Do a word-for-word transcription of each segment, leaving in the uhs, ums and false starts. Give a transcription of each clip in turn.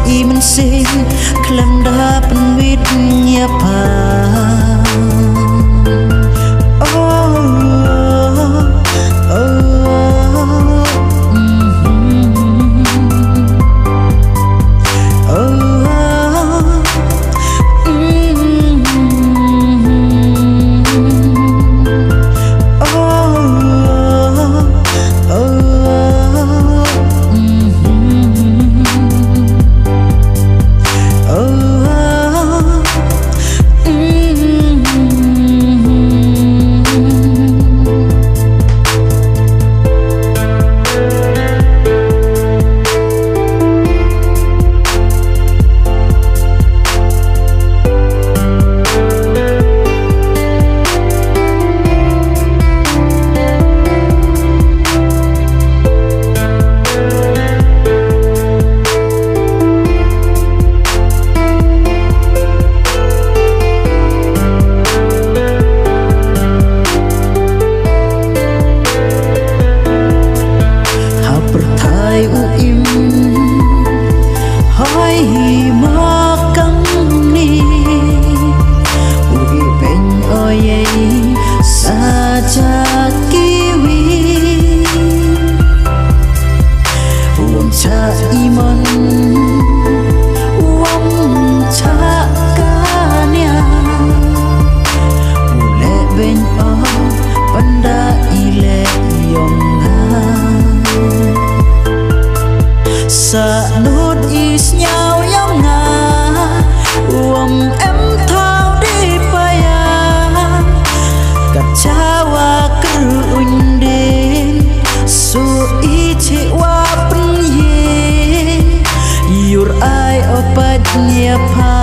i mynsiem khlem da pynwit ïa pha. Oh, oh, oh, mm, oh, oh, mm, oh, oh, oh, mm. Ha pyrthei u im hoi hi ma kang ni, u i beng o yei sa ja kiwi. Wam cha i mon, wam cha kania. U leh beng o panda i leh yong nga. Sa nud i sñiaw yong nga, wam em thaw di paya. Kat cha wa kru un din, su i chi wa pynye. Yur ai o pait nia pha,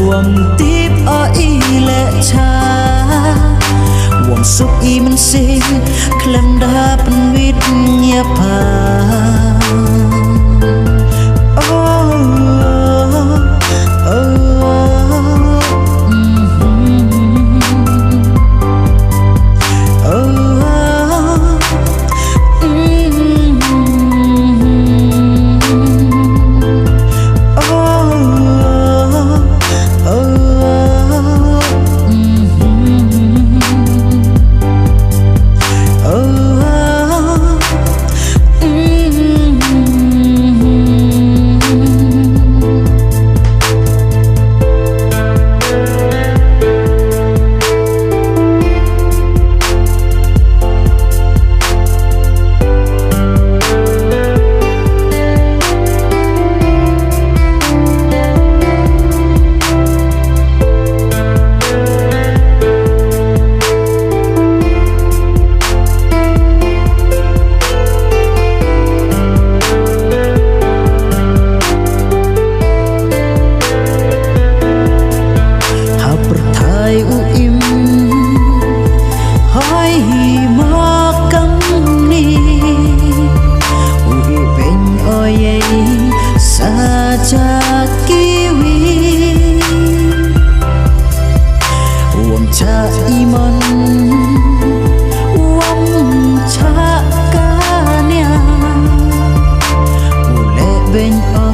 wam tip o i leh cha. Wam suk i mynsiem khlem da pynwit nia pha. Oh, oh, oh, mm, oh, oh. Ha pyrthei u im hoi hi ma kang ni, u i beng o yei sa ja kiwi. Wam cha i mon, wam cha kania. U leh beng o